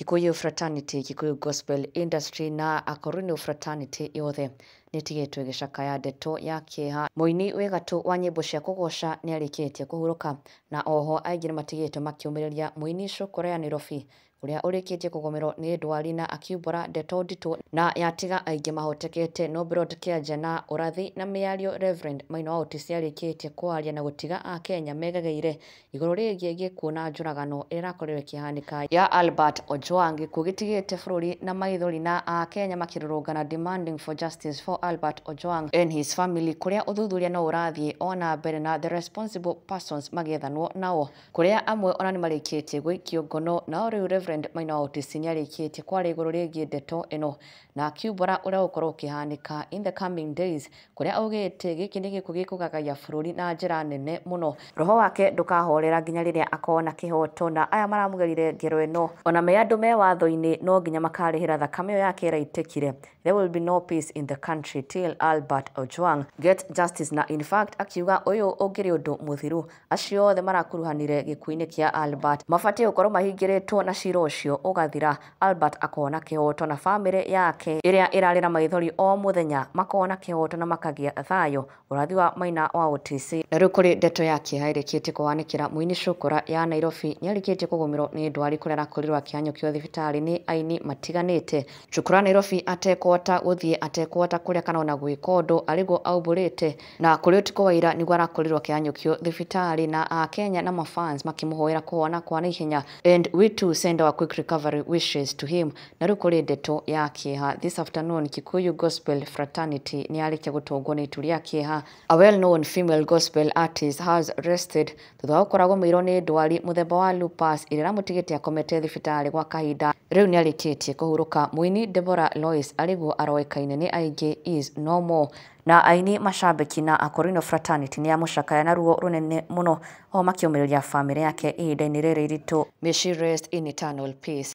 Kikuyu Fraternity, Kikuyu Gospel Industry na Akorino Fraternity yothe nĩtigĩtwo ĩgĩcakaya ndeto ya kĩeha. Mũini wĩ gatũ wa nyĩmbo cia kũgoca nĩarĩkĩtie kũhurũka, na oho aingĩ nĩmatigĩtwo makĩũmĩrĩria mũini Cũkũra ya Nairobi ũrĩa ũrĩkĩtie kũgũmĩrwo nĩ ndwari na akiumbũra ndeto nditũ na yatiga aingĩ mahotekete. No Broad Kĩanja na ũrathi na mĩario Reverend Maina wa Otis nĩarĩkĩtie kwaria na gũtiga akenya megegeire igũrũ rĩgiĩ gĩkuũ na njũragano ĩrĩa ĩrakorirwo ĩkĩhanĩka ya Albert Ojwang. Gĩkuũ gĩtigĩte bũrũri na maithori na akenya makĩrũrũngana demanding for justice for Albert Ojwang and his family, kũrĩa ũthuthuria no ũrathiĩ ona mbere na the responsible persons magĩethanwo nao, kũrĩa amwe ona nĩmarĩkĩtie gũikio ngono. Nao rĩu Reverend Maina wa Otis nĩarĩkĩtie kwaria igũrũ rĩgiĩ ndeto ĩno na akiumbũra ũrĩa ũgũkorwo ũkĩhanĩka in the coming days, kũrĩa augĩte gĩkĩ nĩ gĩkuũ gĩkũgagaia bũrũri na njĩra nene mũno. Roho wake ndũkahorera nginya rĩrĩa akona kĩhoto, na aya maramũgerire ngero ĩno ona me andũ me watho-inĩ no nginya makarĩhĩra thakame ĩyo yake ĩraitĩkire. There will be no peace in the country till Albert Ojwang get justice. Na in fact akiuga ũyũ ũngĩrĩ ũndũ mũthiru, acio othe marakuruhanire gĩkuũ-inĩ kĩa Albert mabatiĩ gũkorwo mahingĩrĩtwo na cira ũcio ũgathira, Albert akona kĩhoto na bamĩrĩ yake ĩrĩa ĩrarĩra maithori o mũthenya makona kĩhoto na makagĩa thayũ. Ũrathi wa Maina wa Otis. Na rĩu kũrĩ ndeto ya kĩeha ĩrĩkĩtie kũhanĩkĩra mũini Cũkũra ya Nairobi nĩarĩkĩtie kũgũmĩrwo nĩ ndwari kũrĩa arakorirwo akĩhanyũkio thibitarĩ nĩ aini matiganĩte. Cũkũra Nairobi atekũhota gũthiĩ, atekũhota kũrĩa kana ona gwĩka ũndũ, arĩguo aumbũrĩte, na kũrĩ ũtukũ wa ira nĩguo arakorirwo akĩhanyũkio thibitarĩ na akenya na mafans makĩmũhoera kũhona kwa naihenya, and we too send our quick recovery wishes to him. Na rĩu kũrĩ ndeto ya kĩeha this afternoon, Kikuyu Gospel Fraternity nĩyarĩkia gũtongwo nĩ itu rĩa kĩeha. A well-known female gospel artist has rested thutha wa gũkoragwo mũirwo nĩ ndwari mũthemba wa lupus ĩrĩa ĩramũtigĩte akomete thibitarĩ gwa kahinda. Rĩu nĩarĩkĩtie kũhurũka. Mũini Deborah Lois arĩguo aroĩkaine nĩ aingĩ is no more, na aini macambĩki na Akorino Fraternity nĩ amũcakaya na ruo rũnene mũno o makĩũmĩrĩria bamĩrĩ yake ihinda-inĩ rĩrĩ iritũ. May she rest in eternal peace.